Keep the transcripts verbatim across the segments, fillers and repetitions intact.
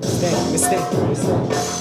Mistê, mistê, mistê.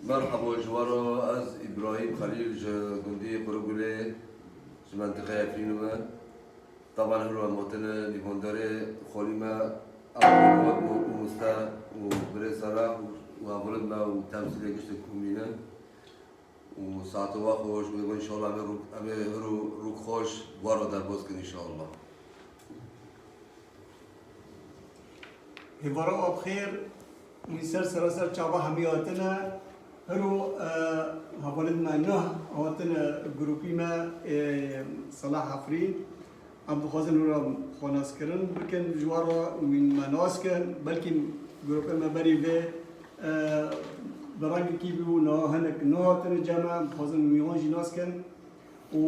Merhaba, ji we re ez Îbrahîm Xelîl ji gundî Qurugulê, ji mentiqeya Efrînê me. Taban hilo em hatine mîvandarê xalî me, Abdulwad û Muste û birê Sara û hevalên me û temsîlê giştê komî ne. Û saetê we xweş, û înşallah em ê rûk-, em ê hiro rûk xweş we re derbas kin înşallah. Hêvara we bi xêr, wî ser seraser çava hemî hatine. Hiro, e, hevalên me neh hatine grûpî me, e, Salah Efrîn. Em dixwazin hira xwe naskirin bikin, ji we re wî me nas kin. Belkî grûpê me berî vê, e, bi rengekî bî û niha hinek nehatine cem me, em dixwazin wî wan jî nas kin. Û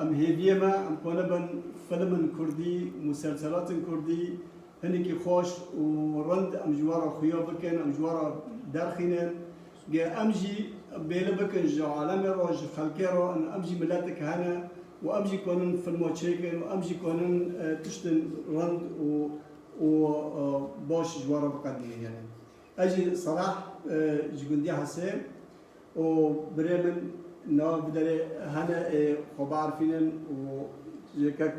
em hêviyê me, em kone bin filmin kurdî, muselselatên kurdî, hinekî xweş û rind em ji we re xuya bikin, em ji we re derxînin. Ge em jî bêli bikin ji alemê re, ji xelkê re, em, em jî miletek hene û em jî konin filma çêkin û em jî konin, e, tiştin rind û, û, e, baş ji we re biqedînin yani. Ez jî Salah, e, ji gundî Hesê û birê min nav derê hene, ê, xwe biarfînin û ji kek,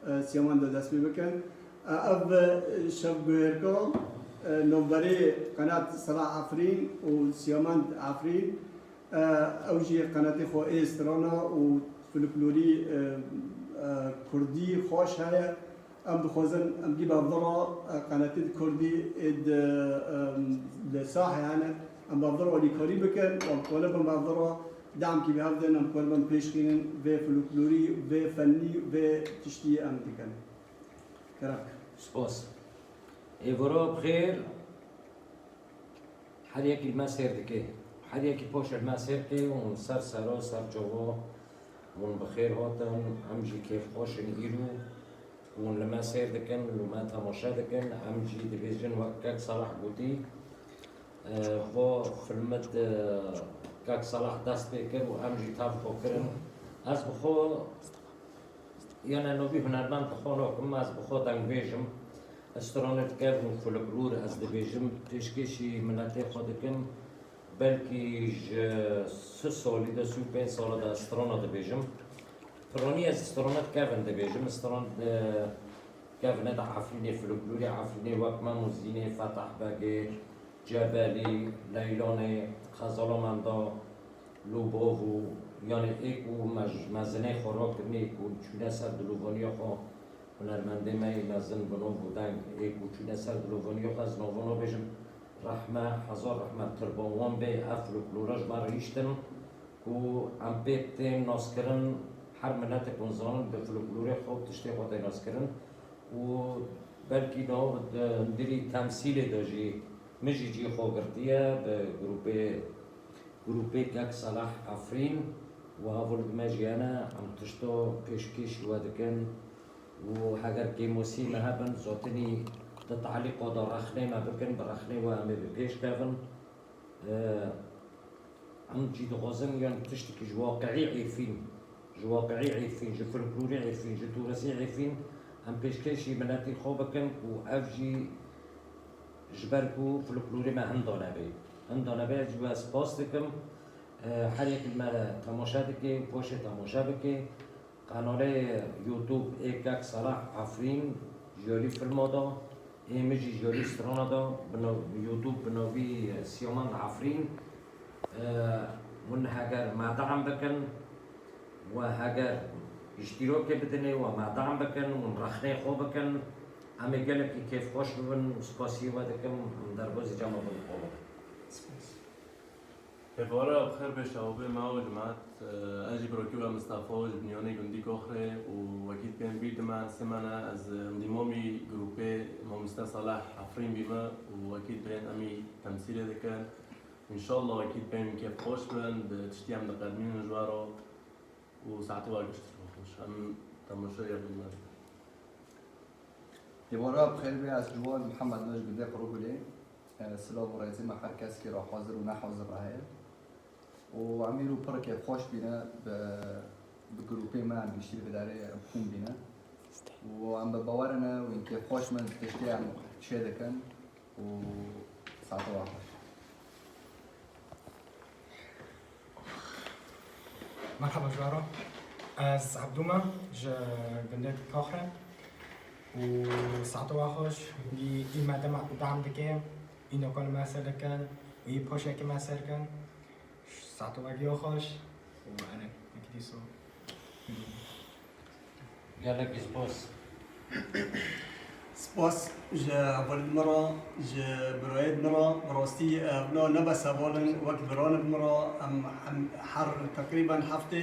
e, Siyamend de dest pê bikin. E, ev, e, şevguhêrka, e, navberê qenat Salah Efrîn û Siyamend Efrîn, e, ew jî qenatê xwe ê strana û folklorî, e, e, kurdî xweş heye. Em dixwazin, em gî bi hevdira, e, qenatê di kurdî ê di, em, li sahê hene, em bi hevdira alîkarî bikin, em kolebin bi hevdira, demkî bi hev din, em kolebin pêşxînin vê folklorî, vê fennî, vê tiştî em dikin. Kerem. Spas. Êvara bi xêr. Her yekî li me sêr dike. Her yekî paşê li me sêr dike û ser sera, ser çava hûn bi xêr hatin, em jî kêfxweş in îro hûn li me sêr dikin, li me temaşe dikin, em jî dibêjin wek kek Salah gotî, e, xwe filmit, e, kek Salah dest pê kir û em jî tev xwe kirin. Ez bi xwe Yane novî hunermend bi xwe nakim, ez bi xwe dengbêj im. Ez stranê di kevn û folklor ez dibêjim, pêşkêşî miletê xwe dikim. Belkî ji si salî de, sî û pênc sala de ez strana dibêjim. Piranî ez stranê di kevn dibêjim. Stran di kevnê de Efrînê, folklorê Efrînê wek Mem û Zînê, Fetah Begê, Cebelî, Leylanê, Xezala Menda, Lûbov û, yanî ê ku mez-, mezinê xwe rakirinê, ê ku çûne ser dilovaniya xwe, hunermendê me yê mezin bi nov û deng, ê ku çûne ser dilovaniya xwe, ez nava nabêjim, rehme, hezar rehme, qirban wan bê, ev folklora ji me re hiştin, ku em pê tên naskirin, her miletek hûn zanin, bi folklorê xwe û tiştê xwe tê naskirin û belkî nav di hundirî temsîlê de jî min jî cî xwe girtiye bi grûpê, grûpê Kek Salah Efrîn û hevalek me jî hene, em tişta pêşkêşî we dikin û heger kêmosî me hebin, zotinî di talîqa de rexnê me bikin, bi rexnê we em ê bi pêş kevin. E, Em jî dixwazin yan tiştekî ji waqiî Êfîn, ji waqiî Êfîn, ji folklorê Êfîn, ji tûresê Êfîn em pêşkêşî miletî xwe bikin ku ev jî ji ber ku folklorê me hinda nebe. Hinda nebe, ez ji we spas dikim. E, her yek li me temaşe dike, poşê temaşe bike. Kanalê YouTube ê Kek Salah Efrîn ji alî filma da, ê min jî ji alî strana da, bi nav-, YouTube bi navî, e, Siyaman Efrîn. E, hûn heger me deam bikin, we heger îştîrakê bidinê, we me deam bikin, hûn rexnê xwe bikin, em ê gelekî kêfxweş bibin û spasiyê we dikim, em derbasî cema xwe dixwazin. Spas. Êvara bi xêr bê şewbê me û cemaet. Ez jî birokî we Mistefa ji Binyanê gundî Koxrê û wekî dibên bîr dime sê me ne ez endîmamî grûpê Mamoste Saleh Efrîn bîme û wekî dibên em î temsîlê dikin. Înşallah wekî dibên kêfxweş bin, bi tiştî em diqedimînin ji we re û saetê we gişt xweş. Em temaşeyê xwe dikin. Êvara bi xêr bê, ez Ciwan Mihemed me ji gundê Qurugulê. E, silav û rêzê me her kesekî re hazir û nehazir re heye. Û em îro pir kêfxweş bîne bi, bi grûpê me em giştî li vê derê em hûn bîne. Û em bi bawer ne û em kêfxweş bin tiştê em çê dikin û saeta we xweş. Merhaba ji we re. Ez Ebdû me, ji gundê Kaxê û saeta we xweş. Î, î me dema-, dam dike, î noka li me ser dikin û î poşekê me ser dikin. Saeta we giya xweş û erê, wekî dîso. Gelekî spas. Spas ji hevalên min re, ji birayên min re. Bi rastî, ev ne, ne bes heval in, wek biran in min re. Em hem her teqrîben heftê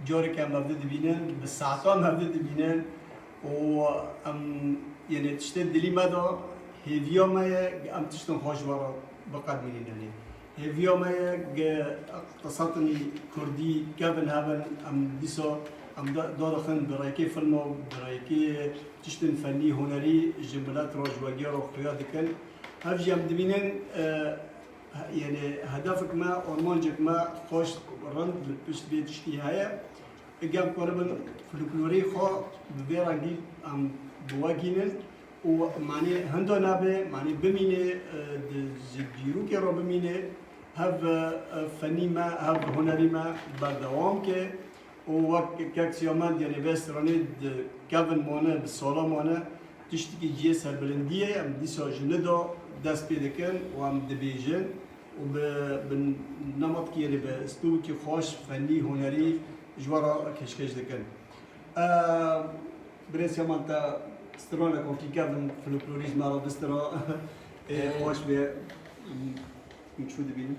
careke em hevdî dibînin, bi saetan em hevdî dibînin û em, yanî tiştên dilî me de hêviya me ye, em tiştên xwe ji we re biqedmînin, yanî. Hêviya me ye ge iqtisatên kurdî kevin hebin, em dîsa em da-, dadixin bi rêkê filma, bi rêkê tiştên fennî, hunerî ji milet re, ji wegiya re xuya dikin. Hev jî em dibînin, e, he-, yanî hedefek me, armancek me xweş rind li pişt vê tiştî heye. Ge em karibin folklorê xwe bi vê rengî em bi we gînin û manê hinda nebe, manê bimîne, e, di, ji dîrokê re bimîne, hev, e, fenî me, hev hunerî me berdewam ke û wek kek Siyamend, yanî vê stranê di kevin mane, bi sala mane, tiştekî cihê serbilindiyê em dîsa ji nida dest pê dikin û em dibêjin û bi, bi nematkî, yanî bi stûrokî xweş, fenî, hunerî ji we re pêşkêş dikin. Eee, birêz Yaman, te strana kokî kevin folklorî ji me re bistira. Ê, Ee, xweş be. Min çû dibînin.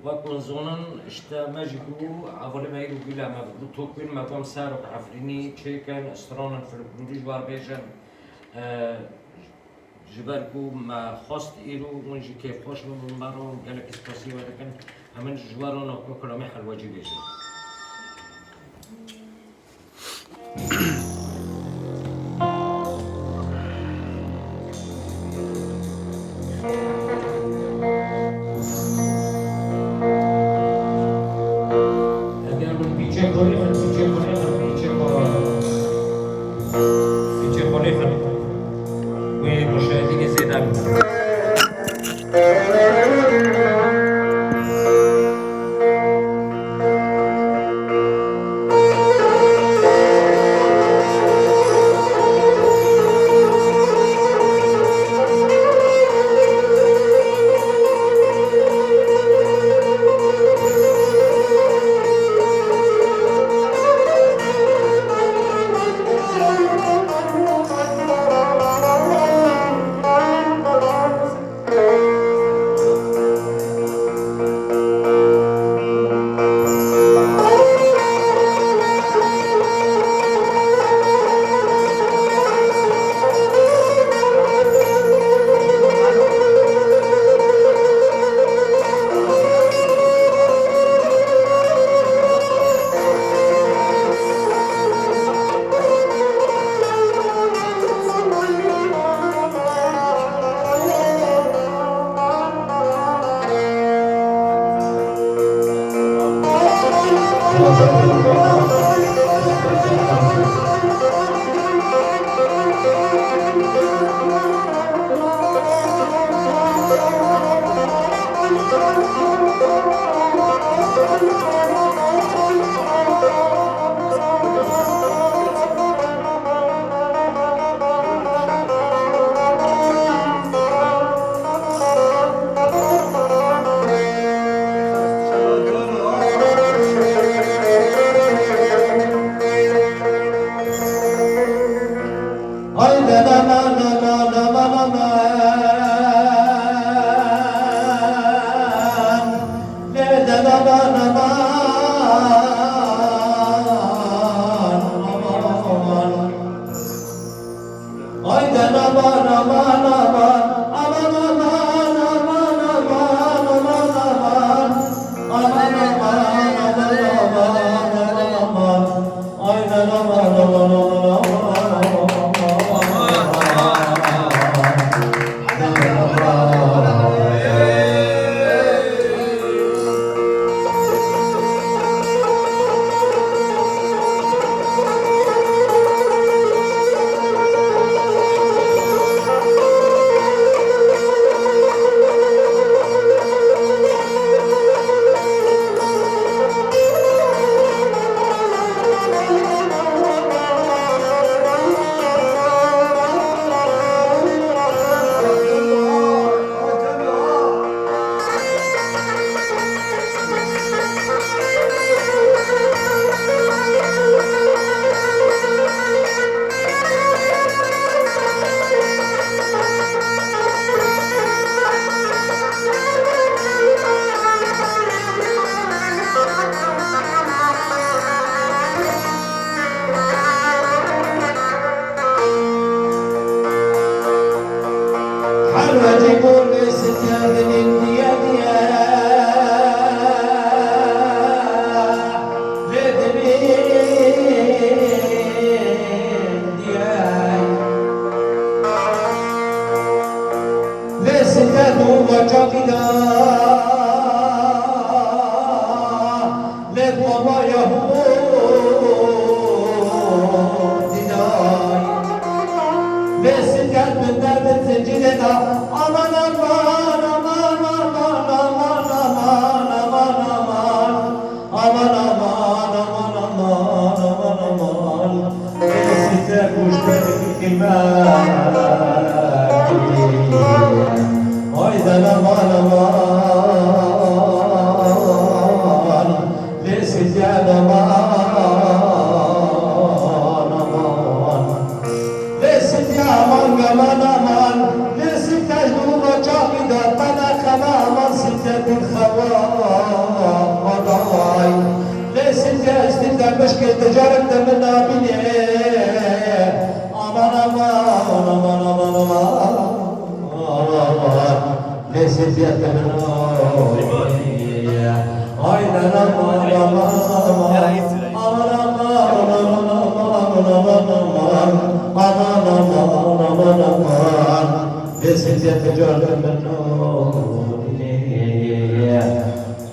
Wek min zonin, işte me jî bû, hevalê me îro bîle me bû, tokbîn me gom serok Efrînî çêkin, stranan folklorî ji we re bêjin. Ee, Ji ber ku me xwest îro, hûn jî kêfxweş bibin, me re gelekî spasî we dikin. Em ê ji we re navka kilamê helwecî bêjin. Eger min pîçek xwe rêxin, pîçek xwe rêxin, pîçek xwe, pîçek xwe rêxin. Wê muşahidînê zêde bike.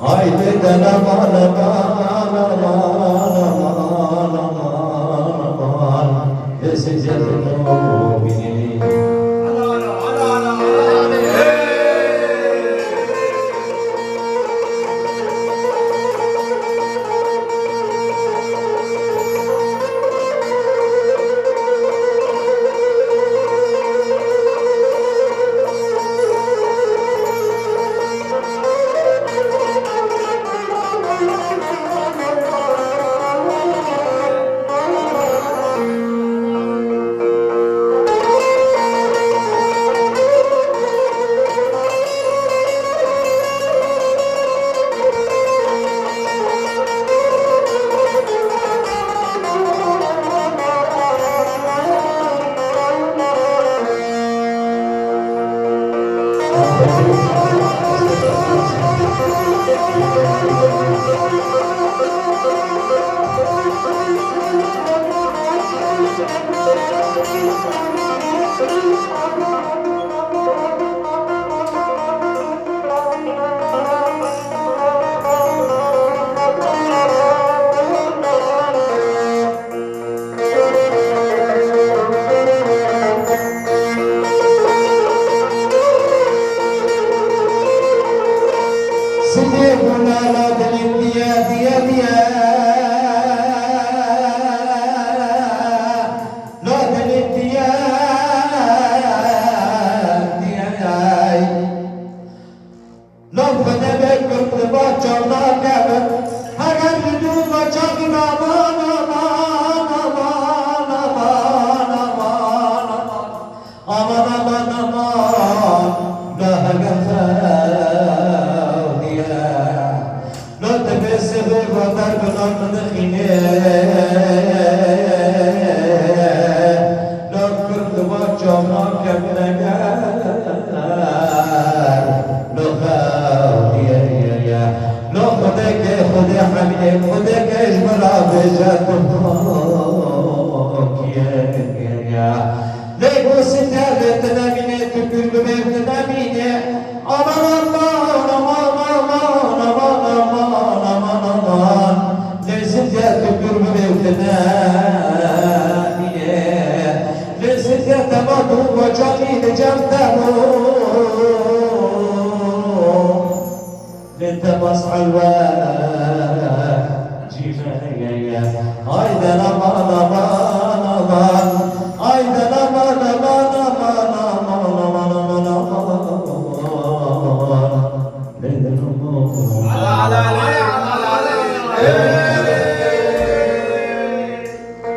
Haydi dene bana, bana, bana, bana, bana, bana, bana. Ê sicilno bînî. Sibê gula la dilê diye, diye, diye. La dilê diye, diye. Laf nebe Kurd li va çav nakevin. Heger li dû va çavî naman, aman, aman, aman, aman, aman. Aman, aman, aman, la heger xew diye. La dibê sibê va derbinan bidixîne. La Kurd va çav nakevin heger. Lo xew diye ye ye. Lo Xwedê ke Xwedê hemînê, Xwedê ke ji min re bêje tu pok ye ye. Lê go sitya lê tu nemînê, tu dûr bibê tu nemînê. Aman, aman, aman. Lê sitya tu dûr bibê tu nemînê. Lê sitya te ma tu bacanî li cem te bû. Lê te bas helwe cî me ye ye. Hayde aman, aman, aman. Hayde aman, aman, aman. Lê te aman. Ala, ala, ala, ala, ala.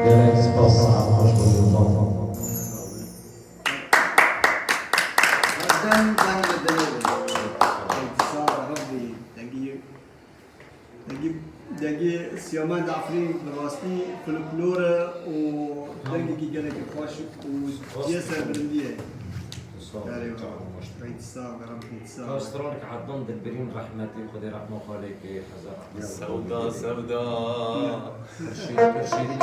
Gelek spas, hoş bulduk. Herdem deng li dilê be. Ey, sağ ol, Rabbî, dengî, dengî, dengî Siyamend Efrîn bi rastî folklor e û dengekî gelekî xweş û cihê serbilindî ye. Erê, ey, sağ ol, Rabbî, sağ ol. Kastranik Adnan Dilbirîn rehmetî, Xwedê rehma xalê ke hezar rehmet. Sewda, sewda. Xurşîd, Xurşîdî.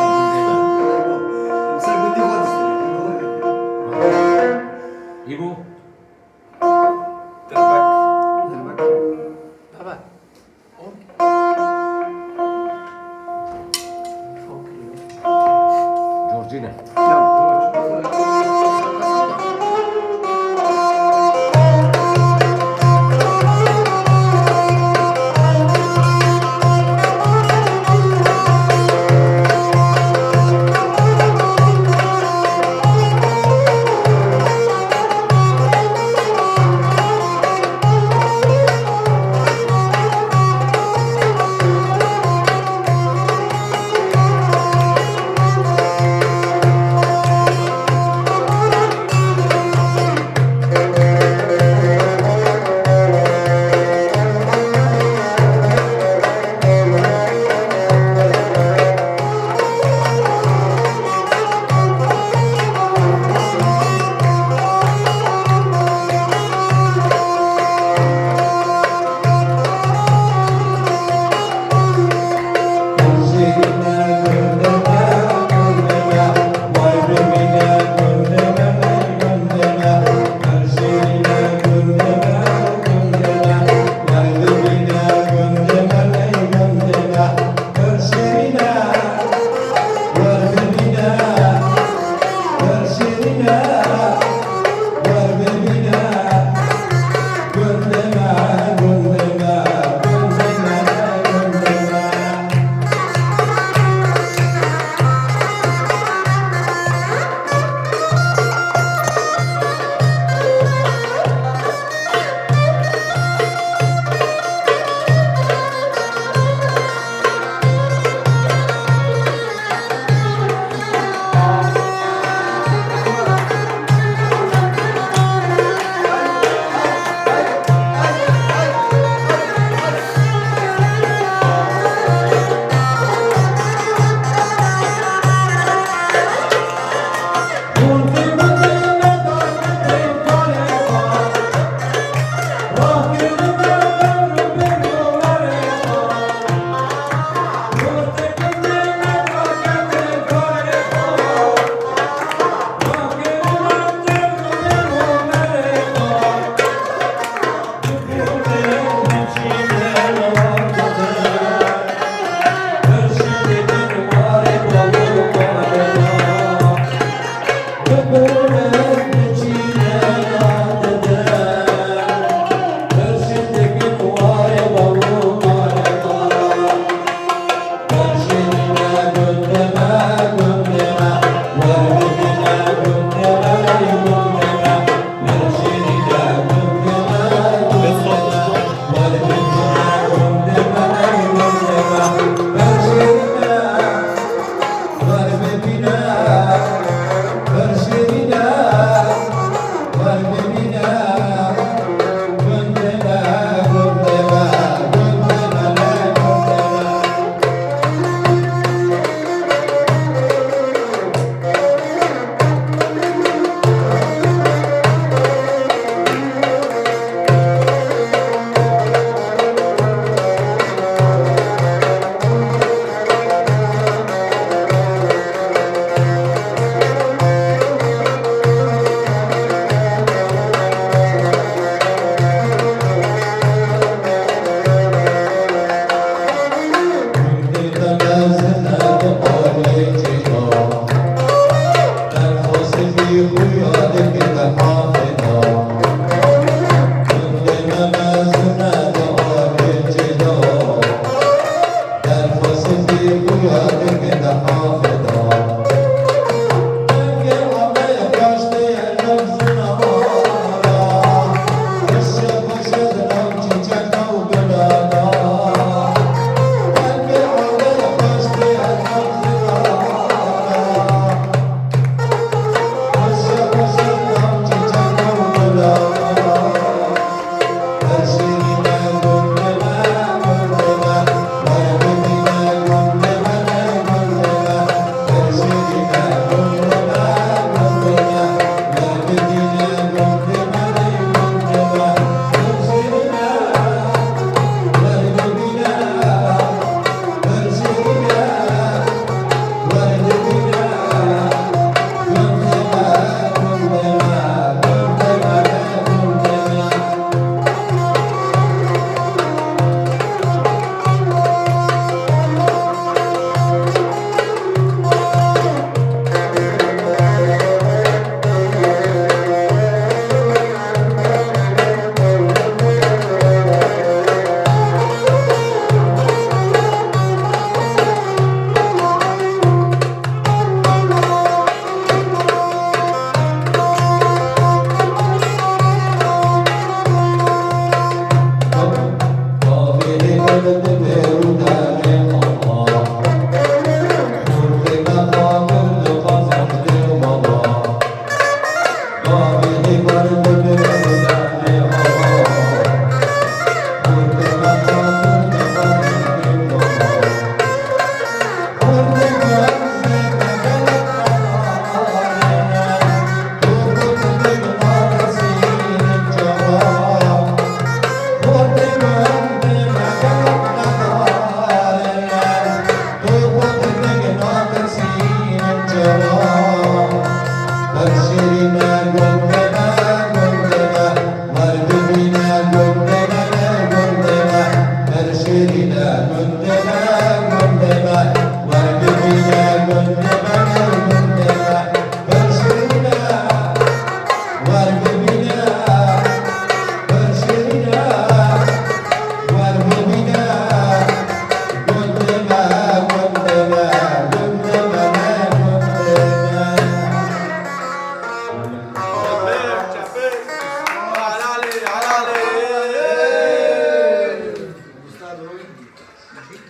Ser gundî xwe distî. Îbû. Derbek. Derbek. Baba. Georgina.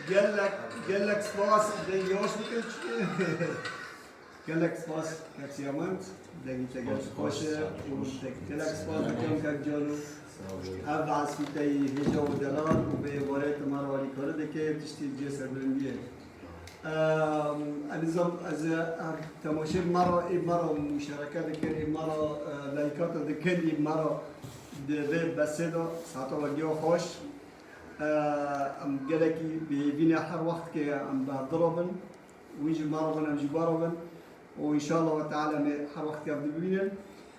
Gelek, gelek spas. Deng yavaş bike. Gelek spas, kek Siyamend. Dengî te gelek xweş e. Û te gelek spas dikim, kek Cano. Ev behsî te yî hêja û delal û bê warê te me re alîkarî dike, tiştî cihê serbilindî ye. Em, ez nizam, ez, em, temaşê me re, ê me re muşereke dikin, ê me re, e, laykata dikin, ê me re di vê besê de saeta we giya xweş. E, em gelekî bi hêvî ne her wext ke em bi hev re bin, wî ji me re bin, em ji we re bin. Û înşallah we teala em ê her wext hev dibînin.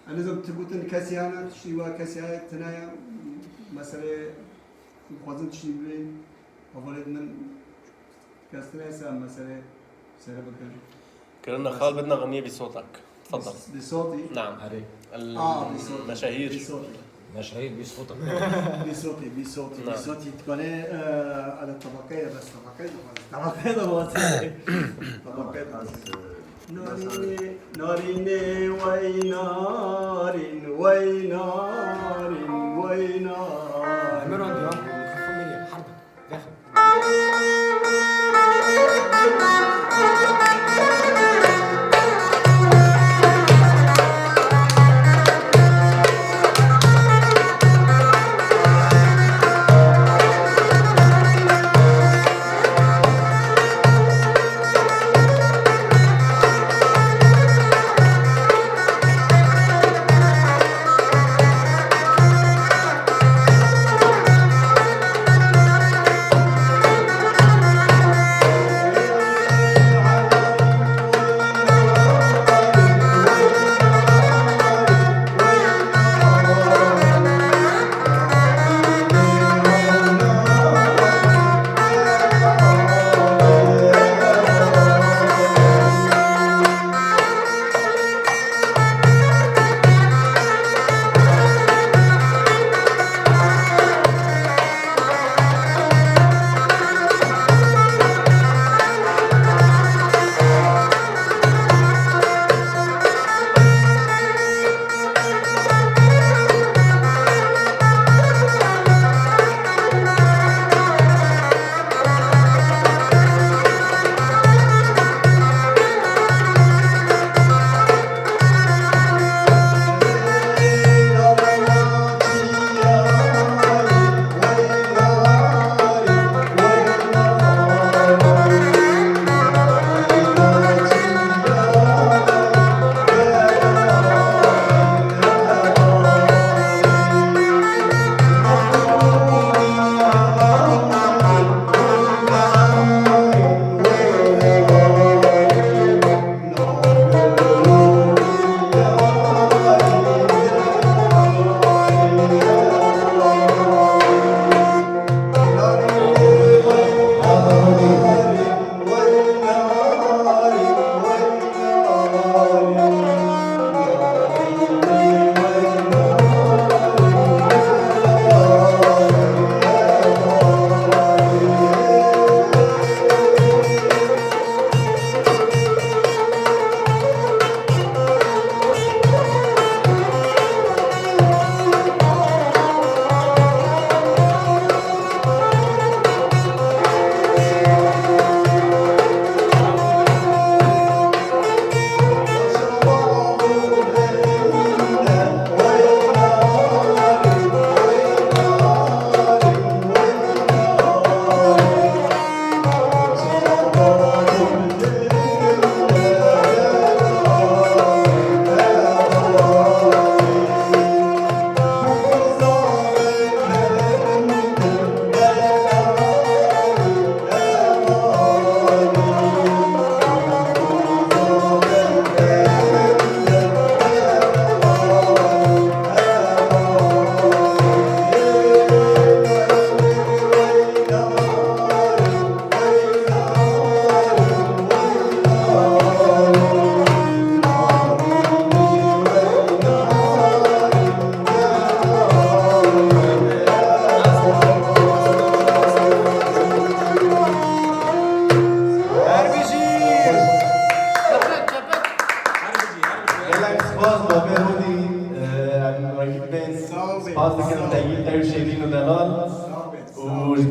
Ez nizam tu gotin kesî hene, tiştî we kesî heye, tune ye, meselê dixwazin tiştî bibînin, hevalê min. Kes tune ye, em meselê sere bikin. Kirina xal bidina xaniyê bî sotak. Tfadal. Bî sotî? Naam. Erê. Aa, bî sotî. Meşahîr. Bî sotî. Meşahîr bî sotak. Bî sotî, bî sotî, bî sotî. Dikane, e, ala tabaqeye bes, tabaqeye de bas. Tabaqeye de bas. Tabaqeye de bas. Narînê, narînê, wey narîn, wey narîn, wey narîn. Hemen andı ya. Mikrofon nereye?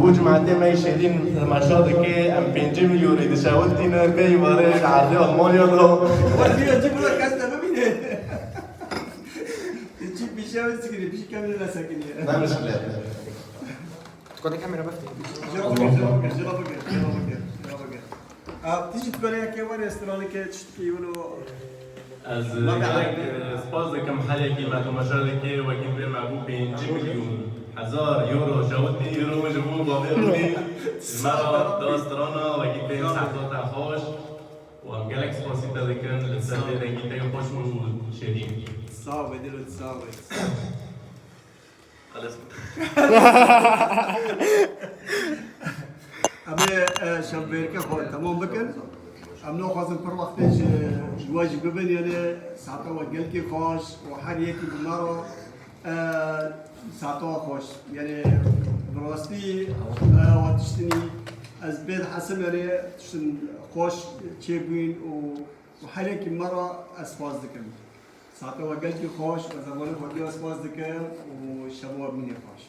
Bû cimatê me şêrîn temaşa dike, em pêncî milyon rê dişewitîne, vê îvarê li erdê Almanya de. Wezîra cî bira kes te bibîne. Çi pîşe ve sikirî, pîşe kemî ne sekiniye. Ne mişkile. Kodek kamera befte. Jira bigir, jira bigir, jira bigir, jira bigir, jira bigir. A, tişt bereke were straneke tişt ki yono. Ez gelek, e, spas dikim herî yekî me temaşe dike, wekî vê me bû pêncî milyon hezar euro şewitî, euro ji bo bavê Rûnî ji me re da strana, wekî vê sehta te xweş û em gelek spasî te dikin li ser vê dengî te xweş û şêrîn. Sağ ol, Bedîlo, sağ ol. Xelas. Em ê, e, şevbêrke xwe temam bikin. Em naxwazin pir wextê ji, ji we jî bibin, yani saeta we gelkî xweş û her yekî bi me re, e, saeta we xweş. Yani bi rastî, e, we tiştinî ez pê dihesim, yani tiştin xweş çêbûn û, û her yekî me re ez spas dikim. Saeta we gelkî xweş, ez hevalê xwe dî spas dikim û şeva we bimîne xweş.